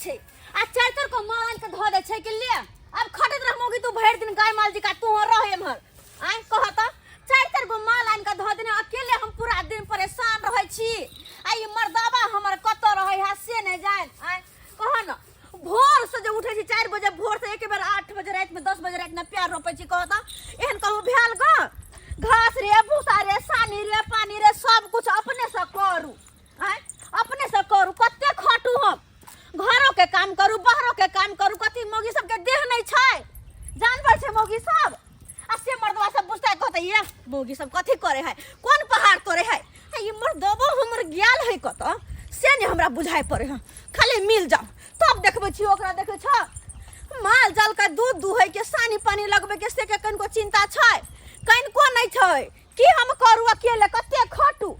छै आ चारि चारि को माल आनि के धऽ दै छै कि ले अब खटैत रह मौगी तू भरि दिन गाय माल जिका तू रह एम्हर आइ कह तऽ चारि चारि गो माल आनि के धऽ देने अकेले हम पूरा दिन परेशान रहै छी आ ई मर्दाबा हमर कतऽ रहै है से नहि जानि आइ कह न भोर से जे उठै छी 4 बजे भोर से एक बेर 8 बजे रातिमे 10 बजे रातिमे प्यार रोपै छी। कह तऽ, एहन कहूँ भेल ग? घास रे, भूसा रे, सानी रे, पानी रे, सब कुछ अपने से करू। आँय, अपने से करू। कते खटू हम? घरो के काम करू, बाहरो के काम करू। कथी मौगी सबके देह नहीं छै? जानवर छै मौगी सब? आ से मर्दवा सब बुझतै, कहतै ये मौगी सब कथी करे है, कोन पहाड़ तोड़े है। आ ई मर्दबो हमर गेल है कतऽ, से नहीं हमरा बुझाइ पड़े है। खाली मिल जाओ तब देखबै छी ओकरा। देखै छ, माल जाल के दूध दुहै के, सानी पानी लगबै के, से के कनिको चिंता छै? कनिको नहीं छै। की हम करू अकेले? कते खटू,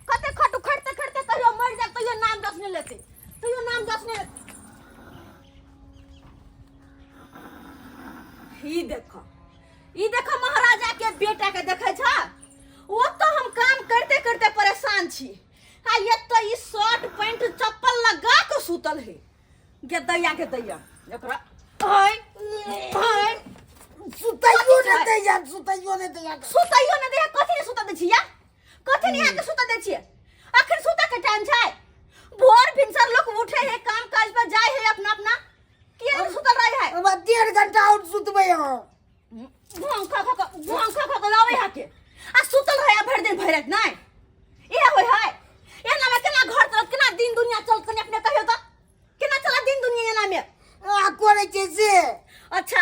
कते खटू? खटते खटते कहियो मरि जाब, तैयो नाम जस नहि लेतै, तैयो नाम जस नहि लेतै। ई देखो, ई देखो, महाराजा के बेटा के देखै छ। ओ तो हम काम करते करते परेशान छी आ एतऽ ई शर्ट पैंट चप्पल लगा के सुतल है। गे दैया, गे दैया, एकरा हाय हाय। सुतैयो नहि दैया, सुतैयो नहि दैया। सुतैयो नहि दैया? कथी नहि सुतऽ दै छियै? कथी नहि अहाँके सुतऽ दै छियै? अखन सुतऽ के टाइम छै? भोर भिनसर लोक उठे है, काम काज पर जाय है अपना अपना। किया नहि सुतल रहे है? हमरा 1.5 घंटा और सुतबै हम। भोंग खा खा के, भोंग खा खा के लाबै है के आ सुतल रहे भरि दिन भरि राति। नहि इहे होय है? एना में केना घर चलत? केना दिन दुनिया चलत? कनि अपने कहियो तऽ, केना चलत दिन दुनिया एना में? आ करै छै से। अच्छा,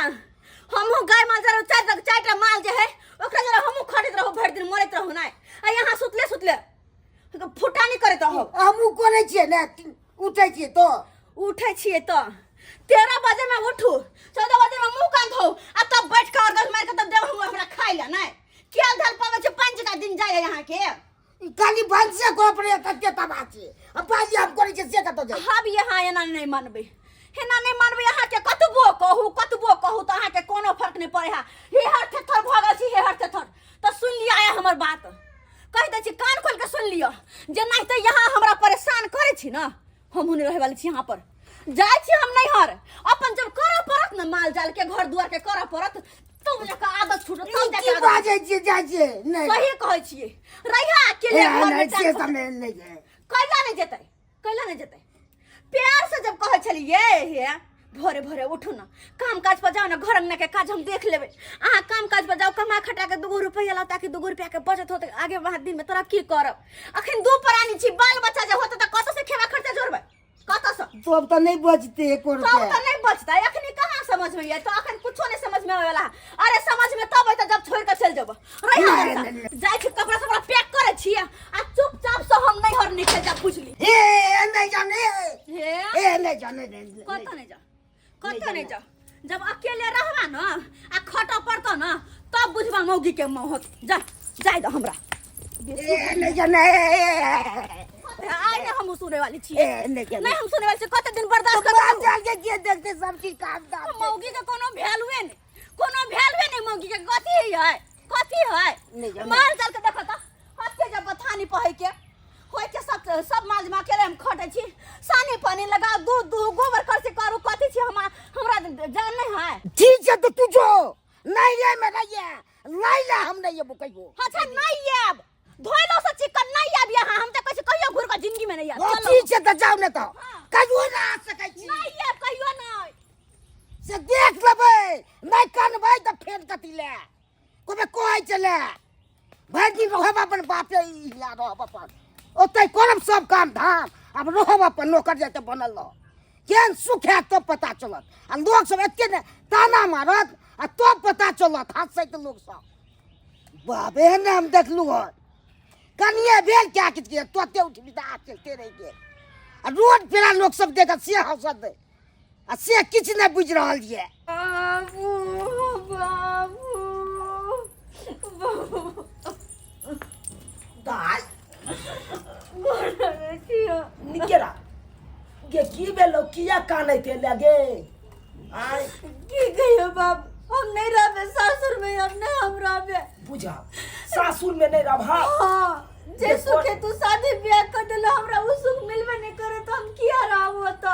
हमहूँ गाय माल जरा चारि चारिटा माल जे है ओकरा जरा हमहूँ खटैत रहू, भरि दिन मरैत रहू? नहि, आ यहाँ सुतले सुतले फुटानी करैत रहू। हमहूँ करै छियै ने, उठै छियै तऽ। उठै छियै तऽ 13 बजे में उठू, 14 बजे में मुँह कान धो आ तब बैठ के अर्गल मारि के तब देब हम हमरा खाइ लए। नहि केल धल पाबै छै? पानि जकाँ दिन जाइए यहाँके। खाली भनसे करऽ पड़ैए, कते तबाह छै। आ पाइ हम करै छियै से कतऽ जाइ? हम यहाँ एना नहि मानबै, एना नहि मानबै। अहाँके कतबो कहू, कतबो कहू तऽ अहाँके कोनो फर्क नहि पड़ै है। हे हर थेथर भऽ गेल छी, हे हर थेथर। तऽ सुनि लिअ आइ हमर बात, कहि दै छी, कान खोलि कऽ सुनि लिअ। जे नहि तऽ यहाँ हमरा परेशान करै छी ने, हमहूँ नहि रहै वाली छी यहाँ पर। जाइ छी हम नैहर अपन। जब करऽ पड़त ने माल जाल के, घर दुआर के करऽ पड़त, तब जाके आदत छूटत, तब जाके की आदत। बाजै छियै? जाइ छियै नहि। सही कहै छियै। रहिया अकेले ए, घर में। नहि से टाइम सब नहि नहि छै। कैला नहि जेतै? कैला नहि जेतै? प्यार से जब कहै छलियै, हे भोरे भोरे उठू ने, काम काज पर जाउ ने, घर अंगना के काज हम देख लेबै, अहाँ काम काज पर जाउ, कमा खटा के दूगो रुपैआ लाउ ताकि दूगो रुपैआ के बचत होत, आगे वहाँ दिन में तरक्की करब। अखन दू प्राणी छी, बाल बच्चा जे होतै तऽ कतऽ से खेबा खर्चा जोड़बै, कतऽ से? तब तऽ नहि बचतै एको तब रुपैआ। तऽ नहीं बचतै। अखनी कहाँ समझ में ये? तो अखन कुछो नहीं समझ में आवे वाला है। अरे, समझ में तब अयतै जब छोड़ के चल जेबो। रहिया। नहीं, नहीं, नहीं। जाइ छी, कपड़ा सपड़ा पैक करै छी आ चुपचाप से हम नैहर निकल जा, बुझली? हे नहि जाने। हे। हे नहि जाने, नहि। कतऽ नहि जा, कतऽ नहि जा। जब अकेले रहबा न आ खटऽ पड़तौ न, तब बुझबा मौगी के महत। जा, जाय दऽ हमरा। ए नहि जाने। आइ ने हम सुने वाली छी। ए नहि जाने। नहीं हम सुने वाली छी। कते दिन बर्दाश्त तो करब? जाल के के देखते सब चीज काम दाम छै। मौगी के कोनो वैल्यूए नहीं, कोनो वैल्यूए नहीं मौगी के। कथी है, कथी है? नहीं जाने। माल जाल के देखो तऽ हत्ते जब बथानी पहै के होय के सब सब माल जमा के हम खटै छी, सानी पानी लगाओ, दूध दूह, गोबर खर्च करू। कथी छी हम? हमरा जान नहीं है? ठीक छै तऽ तू जो नहीं रे में नहीं है नहीं ले, हम नहीं एबो कहियो। अच्छा, नहीं आब, धोइलो से चिकन नहीं आब यहाँ हम। तऽ कहै छी कहियो घुर के जिंदगी में नहीं आब। ओ चलो। ठीक छै तऽ जाउ ने तऽ। हाँ। कहियो ना आ सकै छी। नहीं आब, कहियो नहीं। से देख लेबै। नहि कनबै तऽ फेर कथी ले कोबे कहै छलै? भरि दिन रहब अपन बापे हिला रहब अपन, ओतहि करब सब काम धाम। आब रहब अपन नौकर जाते बनल रह। केहन सुख हैत तब पता चलत। आ लोक सब एते ने ताना मारत आ तब पता चलत। हंसैत लोक सब, बाप, एहन हम देखलहुँ हन। कनिए भेल क्या किछु के तोते उठि विदा चलते रहि गेल। आ रोड पेरा लोक सब देखत से हंसत आ से किछु नहि बुझि रहल ये। बाबू, बाबू, बाबू। दाइ। गोर लगै छियौ। निकेरा गे, की भेलो? किया कानैत एले गे आय? की कहियो बाबू, हम नहीं रहबे सासुर में, अब नहीं हम रहबे। बुझा, सासुर में नहीं रहबा? हाँ, जे देखो- सुखे तू शादी ब्याह कर देलो, हमरा उ सुख मिलबे नहीं करे तो हम किया रहबो? तो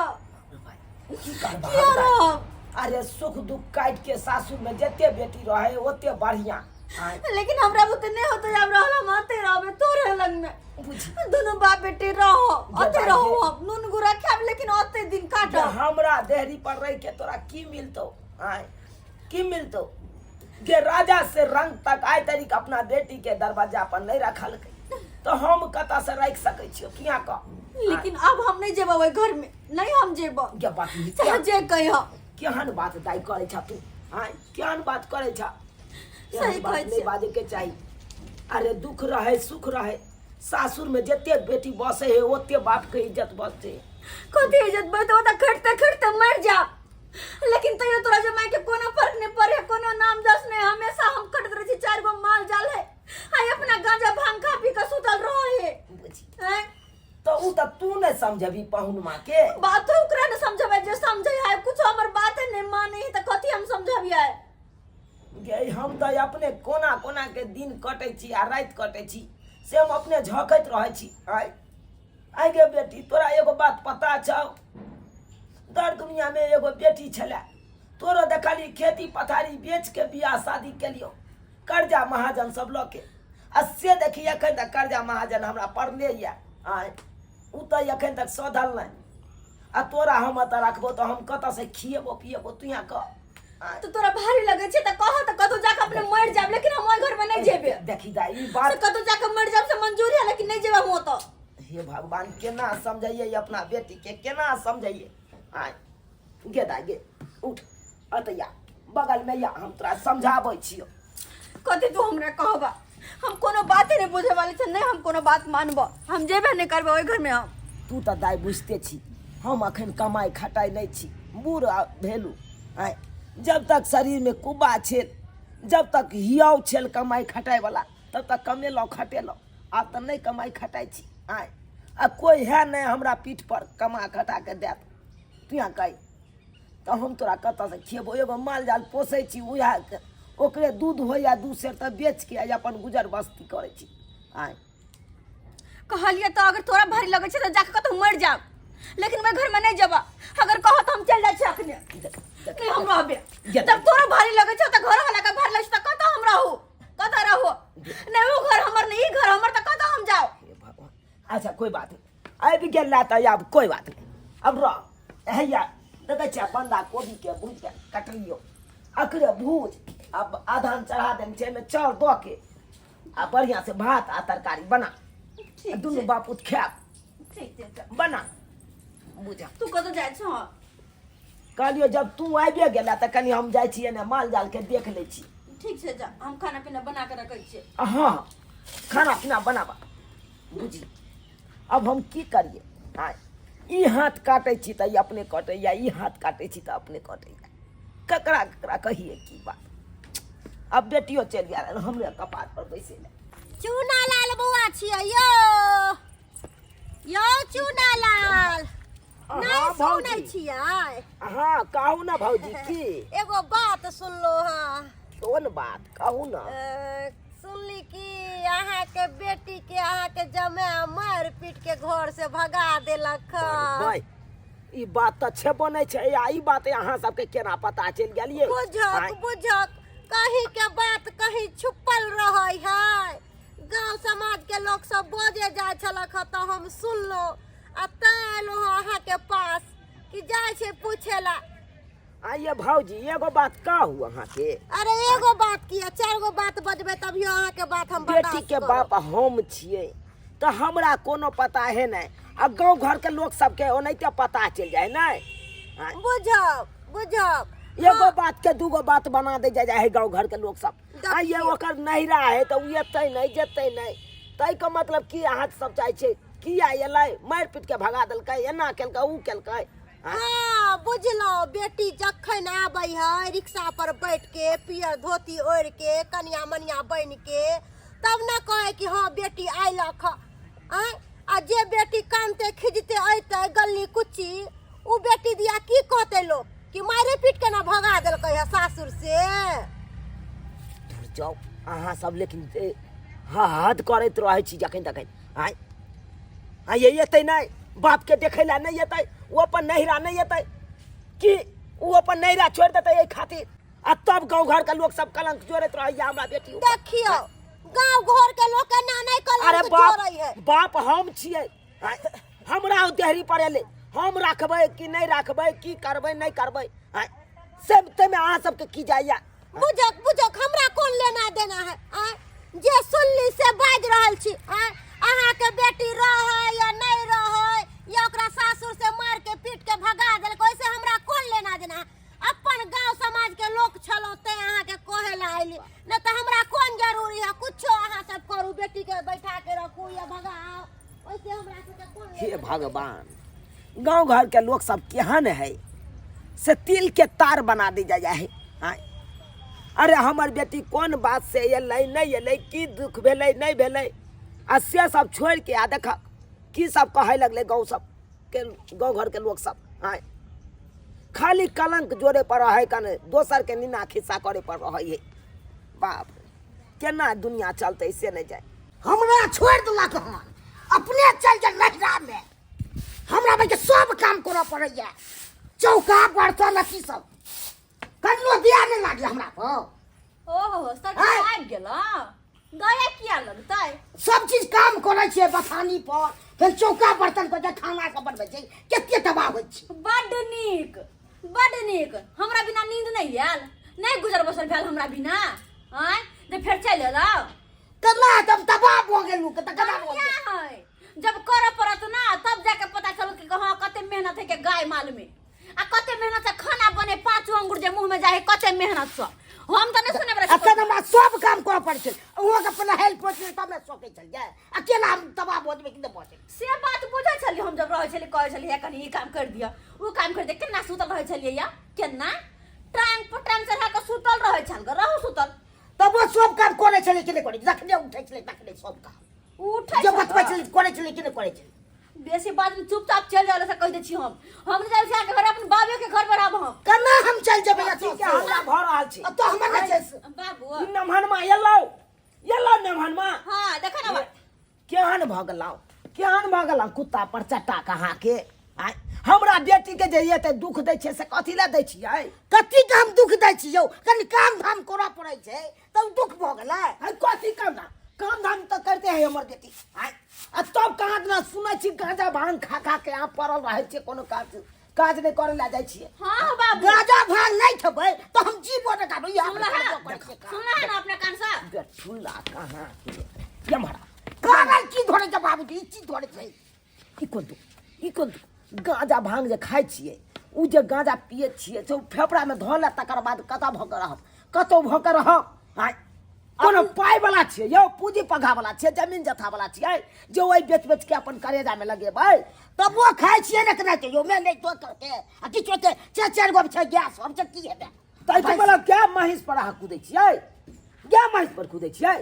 की करबा किया रहब? अरे सुख दुख काटि के सासुर में जते बेटी रहे ओते बढ़िया आँय, लेकिन हमरा बुते नहीं होते अब रहल हम आते रहबे तोरे लग में बुझी दोनों बाप बेटे रहो जे ओते भाई रहो जे। हम नून गुड़ा खाब लेकिन ओते दिन जे काटब हमरा देहरी पर रह के तोरा की मिलतो आय की मिलतो के राजा से रंग तक आइ तरीक अपना बेटी के दरवाजा पर नहीं रखलकै तो हम कतऽ से राखि सकै छियौ किया कह लेकिन अब हम नहीं जेबो ओहि घर में नहीं हम जेबो गे बात ई चाहे जे कहियो केहन बात दाइ करै छ तू आय केहन बात करै छ सही एहन बात कहै नहि छियै। बाजै के चाही अरे दुख रहे सुख रहे सासुर में जते बेटी बसे है ओते बाप के इज्जत बसते है कथी इज्जत बचते ओतऽ खटते खटते मरि जाब लेकिन तैयो तोरा जमाई के कोनो फर्क नहीं पड़े कोनो नाम जस नहीं हमेशा हम कटत रहे छी चार गो माल जाल है आई अपना गांजा भांग खा पी के सुतल रहे है बुझी हैं? तो उ त तू नहीं समझबी पहुन माँ के बात तो ओकरा ने समझबे जे समझे है कुछ हमर बात नहीं माने है त कथी हम समझबियै गे हम तऽ अपने कोना कोना के दिन कटै छी आ राति कटै छी से हम अपने झखैत रहै छी आय आइ गे बेटी तोरा एगो बात पता छौ दर दुनियामे एगो बेटी छलै तोरो देखली खेती पथारी बेच के बियाह शादी केलियौ कर्जा महाजन सब लऽ के आ से देखी एखन तक कर्जा महाजन हमरा पड़ले यऽ आय ओ तऽ एखन तक सधल नहि आ तोरा हम एतऽ रखबो तऽ हम कतऽसँ खिएबो पिएबो तू यहाँ कह आय। तो तोरा भारी लगे छै त कह त कतौ जाके अपने मर जाब लेकिन हम ओइ घर में नहीं जेबे देखी दाइ ई से बात कतौ जाके मर जाब से मंजूर है लेकिन नहीं जेबे हम ओतऽ हे भगवान केना समझैयै अपना बेटी के केना समझैयै आय गे दाइ गे उठ अतऽ या बगल में या हम तोरा समझाबै छियौ कथी तू हमरा कहबा हम कोनो बाते नहीं बुझे वाली छै नहीं हम कोनो बात मानबो हम जेबे नहीं करबे ओइ घर में हम तू तऽ दाइ बुझिते छी हम अखन कमाइ खटाइ नहि छी बूढ़ भेलू आँय जब तक शरीरमे कुब्बा छेल जब तक हियाव छेल कमाइ खटाइवला तब तक कमेलहुँ खटेलहुँ आब तऽ नहि कमाइ खटाइ छी आँय आ कोइ है नहि हमरा पीठपर कमा खटा कऽ देत तू यहाँ कही तऽ हम तोरा कतऽसँ खिएबौ एगो माल जाल पोसै छी उएह ओकरे दूध होइए दू सेर तऽ बेचके आ अपन गुजर बस्ती करै छी आँय कहलिए तो अगर तोरा भारी लगे छै तो जाके कतौ मर जाब लेकिन मैं घर में नहीं जेबा अगर कहो तो हम चल जाइ छी अखने नहीं हम रहबे जब तोरा भारी लगे छै तो घर वाला के भारी लगे छै तो कतौ हम रहू कतौ रहू नहीं वो घर हमर नहीं ई घर हमर तो कतौ हम जाओ हे भगवान अच्छा कोई बात नहीं आबि गेल ला तऽ आब कोई बात नहीं अब रह हैया देखै छियै बन्धा कोबीके भूजि कऽ कटलियौ अकरे भूज आब आधान चढ़ा देने छै एहिमे चाउर दऽ के आ बढ़िया से भात आ तरकारी बना ठीक दुनू छै। बापूत खायब ठीक छै तऽ। बना बुझा तू कतौ जाइ छह कहलियौ जब तू आबिए गेला तऽ कनि हम जाइ छियै ने माल जाल के देख लै छी ठीक छै जा हम खाना पीना बना के रखै छियै हँ खाना पीना बनाबा बुझी अब हम की करियै आँय ई हाथ काटै छी तऽ ई अपने कटैया ई हाथ काटै छी तऽ अपने कटैया ककरा ककरा कहियै की बात अब बेटियो चलि गेल हमरे कपार पर बैसे लए चूना लाल बौआ छियै यौ यौ चूना लाल नहि हाँ, सुनै भौजी। छियै हाँ कहू ना भौजी की एगो बात सुनलो हँ कोन बात कहू ना सुनली कि अहाँके बेटी के अहाँके जमाय मारि पीट के घर से भगा देलक हँ भाई ई बात तऽ छेबो नहि छै आ ई बात अहाँ सबके केना पता चलि गेल ये बुझक बुझक कहीं के बात कहीं छुपल रहै है गांव समाज के लोग सब बजे जाइ छलक हँ तऽ हम सुनलहुँ आ तैं एलहुँ हँ अहाँके पास कि जाइ छै पूछे ला आइए भौजी एगो बात कहू अहाँके अरे एगो बात किया चारि गो बात बजबै तभियो अहाँके बात हम बेटी बर्दाश्त के करब। बाप हम छियै तऽ हमरा कोनो पता है नहि आ गाँव घरके लोक सबके ओनाहिते पता चलि जाइ नहि आँय? बुझब बुझब एगो बात के दूगो बात बना दे जाय है गाँव घर के लोग सब देखियौ। आइए ओकर नहिरा है तऽ ओ एतै नहि जेतै नहि ताहिके मतलब की अहाँ सब चाहै छियै किया एलै मारि पीट के भगा देलकै एना केलकै ओ केलकै आँय? हाँ बुझलहुँ बेटी जखन आबै है रिक्शा पर बैठ के पियर धोती ओढ़ के कनिया मनिया बनि के तब ने कहै कि हाँ बेटी अयलक हँ आँय आ जे बेटी कानते खिजते अयतै गली कुच्ची ओ बेटी दिया की कहतै लोक कि मारे पीट के ना भगा देलकै है सासुर से दूर जाउ अहाँ सब लेकिन हँ हद करैत रहै छी जखन तखन आँय आँय ये एतै नहि बापके देखै लए नहि एतै ओ अपन नैहरा नहि एतै कि ओ अपन नैरा छोड़ि देतै एहि खातिर आ तब गाँव घर के लोग सब कलंक जोड़ैत रहैया हमरा बेटी ऊपर। देखियो गांव घर के लोग के ना नहीं अरे कलंक बाप जोड़ै है बाप हम छियै आँय, हमरा ओ देहरी पर एलै हम राखबै कि नहि राखबै की करबै नहि करबै आँय, से ताहिमे अहाँ सबके की जाइया बुझक बुझक हमरा कोन लेना देना है आँय जे सुनली से बाजि रहल छी आँय अहाँके बेटी रहै या नहि रहै या ओकरा सासुर से मार के पीट के भगा देलक ओहिसे हमरा कोन लेना देना है अपन गांव समाज के लोक छलहुँ तें अहाँके कहै लए अयली नहि तऽ हमरा कोन जरूरी है कुछो अहाँ सब करू बेटी के बैठा के रखू या भगाओ ओहिसे हमरा सबके कोन हे लेना भगवान गांव घर के लोग सब केहन है से तिल के तार बना दी जाय है आँय। अरे हमर बेटी कोन बात से एलै नहि एलै की दुख भेलै नहि भेलै आ से सब छोड़ि के आ देख की सब कहै लगलै गाँव सब के गाँव घर के लोग सब आँय खाली कलंक जोड़े पर रहै कने दोसर के निना खिस्सा करे पर रहै है बाप रे केना दुनिया चलतै से नहि जाय हमरा छोड़ि देलक हन अपने चलि जाय नैहरामे हमरा भाई के सब काम करऽ पड़ैया चौका बर्तन अथी सब कनियो दिया नहि लागै हमरा पर ओहो सर आँय? आबि गेल दया किया लगतै सब चीज काम करै छियै बथानी पर फेर चौका बर्तन कऽ के खाना सब बनबै छै कते तबाह होइ छै बड्ड नीक बड्ड नीक हमरा बिना नींद नहि आयल नहि गुजर बसर भेल हमरा बिना आँय जे फेर चलि एलहुँ केना तब तबाह भऽ गेलहुँ तऽ केना भऽ गेल बढ़िया है जब करऽ पड़त ना तब जाके पता चलत कि हाँ कते मेहनत है के गाय माल में आ कते मेहनत से खाना बने पांचो अंगूर जे मुंह में जाए कते मेहनत से हम तो नहीं सुने वाला अखन हमरा सब काम करऽ पड़ै छै अहुँके पहिले हेल्प होइ छै तब ने सकै छलियै अकेला हम तबाह भऽ जेबै कि नहि भऽ जेबै से बात बुझै छलियै हम जब रहै छलियै कहै छलियै कनी ई काम कर दिअ ओ काम कर दिअ केना सुतल रहै छलियै या केना टांग पर टांग चढ़ा कऽ सुतल रहै छल ग रहू सुतल तब ओ सब काम करै छलै कि नहि करै जखने उठै छलै तखने सब काम उठै जे छल बतबै ग। छलै करै छलै कि नहि करै छलै बेसी बात में चुपचाप चल जाओ से कह दे छी हम नहीं जाए छी अहाँके घर अपन बाबे के घर पर आब हम केना हम चलि जेबै अथी के हल्ला भऽ रहल छै तो हमर नहि छै बाबू ई नमहनमा एलौ एलौ नमहनमा हाँ देखो ना केहन भऽ गेलौ केहन भऽ गेलौ कुत्ता पर चट्टा कहाँ के आँय हमरा बेटी के जे एते दुख दै छै से कथी लए दै छियै कथी के हम दुख दै छी यौ कनि काम धाम करऽ पड़ै छै तब दुख भऽ गेलै आँय कथी काम धाम काम धाम तऽ करते है हमर बेटी आँय आ तब कहाँ दिना सुनै छी गांजा भांग खा खा के अहाँ पड़ल रहै छियै कोनो काज काज नहि करै लए जाइ छियै हाँ बाबू गाजा भांग नहि खेबै तऽ हम जीबो नहि करबै ई सुनला हम है करै छियै काम। सुनला है ना अपने कान से बेठुला कहाँ के एम्हर कारण की धरे छै बाबूजी ई की धरे छै ई कोन दू ई कोन दू गांजा भांग जे खाइ छियै ओ जे गांजा पियै छियै से ओ फेफड़ामे धऽ लेत तकर बाद कतऽ भऽ कऽ रहब कतौ भऽ कऽ रहब आँय कोनो पाइ वाला छियै यौ पूँजी पघा वाला छियै जमीन जथा वाला छियै जे ओहि बेच बेच के अपन करेजामे लगेबै तब वो खाइ छियै ने केना यौ मैं नहि तो करके आ किछो के चारि चारि गो छै गैस हम से की हेतै तऽ एहिके मतलब गाय महींस पर अहाँ कुदै छियै गाय महींस पर कुदै छियै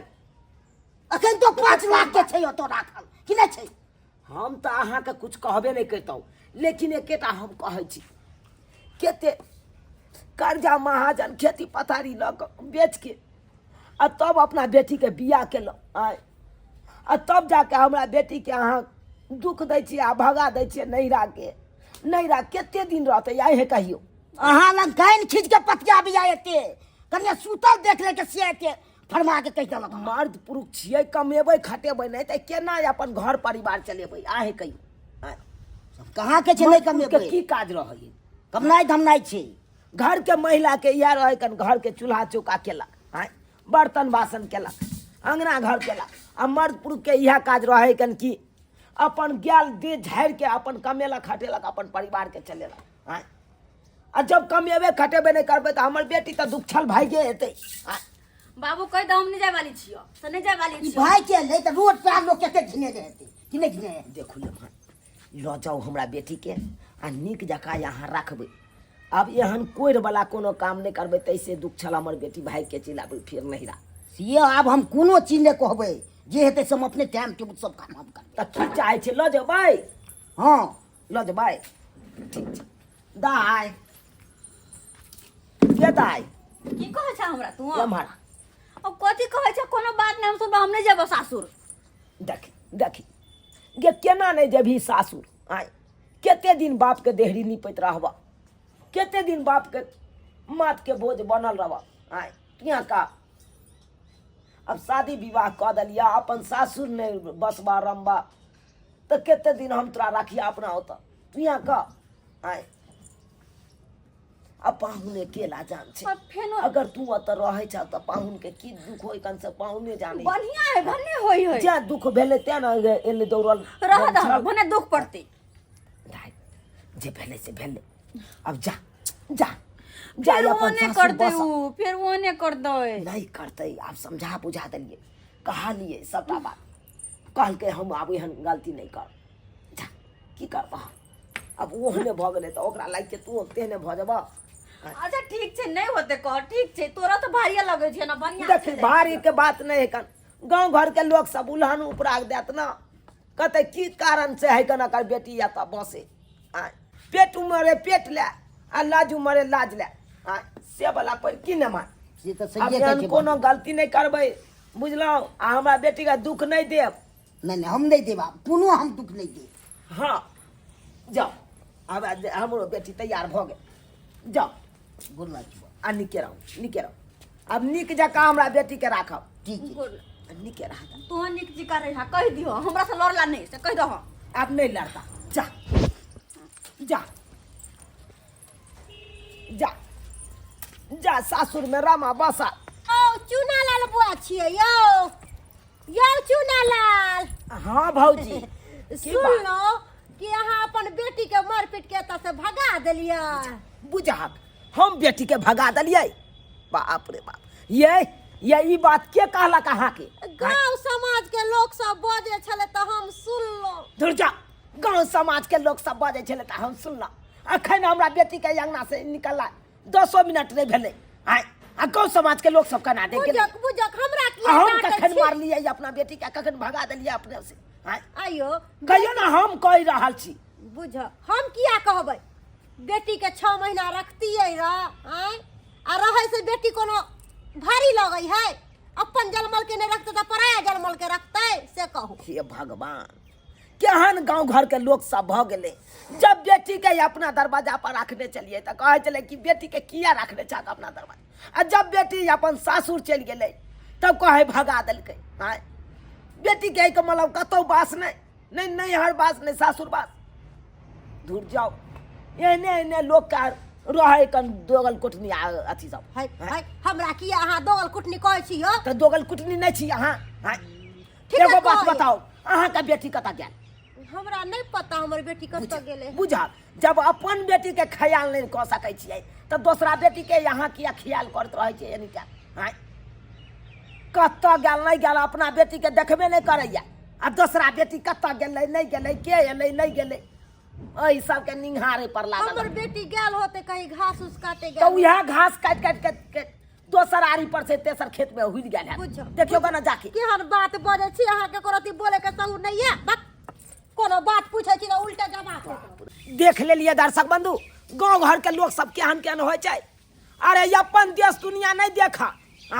अखन तो 5 लाख के छै ओतऽ राखल कि नहि छै हम तऽ अहाँके किछु कहबे नहि करितहुँ लेकिन एकेटा हम कहै छी कते कर्जा महाजन खेती पथारी लऽ कऽ बेचके आ तब अपना बेटीके बियाह केलहुँ आँय आ तब जाके हमरा बेटीके अहाँ दुख दै छियै आ भगा दै छियै नैहराके नैहरा कते दिन रहतै आइ हे कहियौ अहाँ लग गानि खींच के पतिया बिया एते कनिया सुतल देख ले के से एते फरमा के कहि देलक हमरा। मर्द पुरुष छियै कमेबै खटेबै नहि तऽ केना अपन घर परिवार चलेबै आहे कहियौ आँय। कहाँ के छै नहि मर्द पुरुषके कमेबै की काज रहै कमनाइ धमनाइ छै घर के महिला के इएह रहै कन घर के चूल्हा चौका केलक आँय बर्तन बासन केलक अङ्गना घर केलक आ मर्द पुरुष के इएह काज रहै कन कि अपन गेल देह झाड़ि के अपन कमेलक खटेलक अपन परिवार के चलेलक आँय आ जब कमेबे खटेबे नहि करबै तऽ हमर बेटी तऽ दुःखल भाग्ये हेतै आँय बाबू कहि दऽ हम नहि जाय वाली छियो से नहि जाय वाली ई छियो भाई के ले तऽ रोड पर लोग कते घिने हेतै कि नहि घिने हेतै देखू लम्हा लऽ जाउ हमरा बेटीके आ नीक जकाँ यहाँ रखबै आब एहन कोढ़िवला कोनो काम नहि करबै ताहिसँ दुःख छल हमर बेटी भागिके चलि आबै फेर नहिरा से आब हम कोनो चीज नहि कहबै जे हेतै से हम अपने टाइम टेबुल सब काम हम करबै तऽ की चाहै छै लऽ जेबै हँ लऽ जेबै ठीक छै दाइ के दाइ की कहै छै हमरा तू एम्हर अब कथी कहै छै कोनो बात नहि हम सुनबै हम नहि जेबो सासुर देखी देखी गे केना नहि जेबही सासुर आँय कते दिन बापके देहरी निपैत रहबह कते दिन बाप के माथ के बोझ बनल रहब आय किया का अब शादी विवाह कऽ देलिया अपन सासुर नहि बसबा रमबा तऽ कते दिन हम तोरा राखिया अपना ओतऽ तू यहाँ कह आय आ पाहुने केला जान छै पर फेनो अगर तू ओतऽ रहै छह तऽ पाहुन के की दुख होय कन से पाहुने जाने बढ़िया है भने होय है जे दुख भेलै तें ने एलै दौड़ल रह दह भने दुख पड़तै दाइ, जे भेलै से भेलै अब जा जा जा फेर अपन ओने सासुर कर दे बस। उ फेर ओने कर दे नहि करतै आब समझा बुझा देलियै कहलियै सबटा बात कहलकै हम आब एहन गलती नहि करब जा की करबह आब ओहने भऽ गेलै तऽ ओकरा लागि के तू तेहने भऽ जेबह अच्छा ठीक छै नहि होते कह ठीक छै तोरा तऽ भारिये लगै छै ना बढ़िया देख भारी के बात नहि है कन गाँव घर के लोग सब उल्हन उपराग देत ना कहते की कारण से है कन एकर बेटी या तऽ बसे आँय पेट उमरे पेट ले आ लाज उमरे लाज ले आँय से वाला पर की ने मान से तऽ आब सहिए कहै एहन छै कोनो गलती नहि करबै बुझलहुँ आ हमरा बेटीके दुख नहि देब नहि नहि हम नहि देब आब कोनो हम दुख नहि देब हँ जाउ आब हमरो बेटी तैयार भऽ गेल जाउ गोर लागै छी आ नीके रहू नीके रहू आब नीक जकाँ हमरा बेटीके राखब ठीक छै गोर आ नीके रहत तोहर नीक जिका रही कहि दिहो हमरा से लड़ला नहीं से कहि दहो आब नहि लड़ता जा जा जा जा सासुरमे रामा बसा औ चूना लाल बुआ छियै यौ यौ चूना लाल हाँ भौजी की बात? सुनलो कि अहाँ अपन बेटी के मार पीट के एतऽ से भगा देलियै बुझाक हम बेटी के भगा देलियै बाप रे बाप ये ये ई बात के कहलक अहाँके गांव समाज के लोक सब बजै छलै तऽ हम सुनलहुँ धुर जा गाँव समाज के लोक सब बजै छलै तऽ हम सुनलहुँ अखन हमरा बेटी के अंगना से निकलला दसो मिनट नहि भेलै आय आ गाँव समाज के लोक सब केना देख गेलै बुझक बुझक हमरा आ हम किया डाँटै कखन छी मारलियै अपना बेटी के कखन भगा देलियै अपने से आय आइयो कहियो ने हम कहि रहल छी बुझ हम किया कहबै बेटी के छह महीना रखतियै रह आँय आ रहै से बेटी कोनो भारी लगै है अपन जलमल के नहि रखतै तऽ पराया जलमल के रखतै से कहू हे भगवान केहन गाँव घर के लोक सब भऽ गेलै जब बेटी के अपना दरवाजा पर रखने चलिए तऽ कहै छलै कि बेटी के किया रखने छह अपना दरवाजा आ जब बेटी अपन सासुर चलि गेलै तब कहै भगा देलकै आँय बेटी के एहिके मतलब कतहु बास नहि नहि नैहर बास नहि सासुर बास दूर जाओ एहने एहने लोक के रहै कन दोगल कुटनी आ अथी सब है है हमरा किया अहाँ दोगल कुटनी कहै छी यौ तऽ दोगल कुटनी नहि छी अहाँ आँय? ठीक है, एगो बात कहै। बताउ अहाँके बेटी कतऽ गेल हमरा नहि पता हमर बेटी कतऽ गेलै बुझल जब अपन बेटी के ख्याल नहि कऽ सकै छियै तऽ दोसरा बेटी के यहाँ किया ख्याल करैत रहै छियै एनी टाइम आँय कतऽ गेल नहि गेल अपना बेटी के देखबे नहि करैया आ दोसरा बेटी कतऽ गेलै नहि गेलै के एलै नहि गेलै एहि सबके निंघारे पर लागल हमर बेटी गेल होते कहीं घास उस काटे तऽ गेल उएह घास काटि काटि के के दोसर आरी पर से तेसर खेत में हुल गेल है बुझो। देखियो ना जाके केहन बात बजै छी अहाँके कोनो अथी बोले के सहूर नहीं है बक कोनो बात पूछै छी तऽ उल्टा जवाब देत। देख लेलिए दर्शक बंधु गांव घर के लोग सब केहन केहन होइ छै अरे अपन देश दुनिया नहीं देखा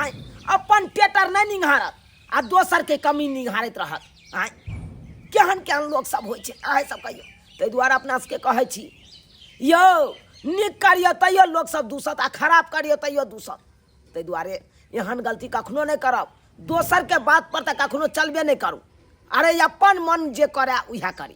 आय अपन टेटर नहीं निंघारत आ दोसर के कमी निंघारैत रहत आय केहन केहन लोग सब होइ छै अहाँ सब कहियो ताहि दुआरे अपना सबके कहै छी यौ नीक करियौ तैयो लोकसभ दूसत आ खराब करियौ तैयो दूसत ताहि दुआरे एहन गलती कखनो नहि करब दोसरके बात पर तऽ कखनो चलबे नहि करू अरे अपन मन जे करए उएह करी।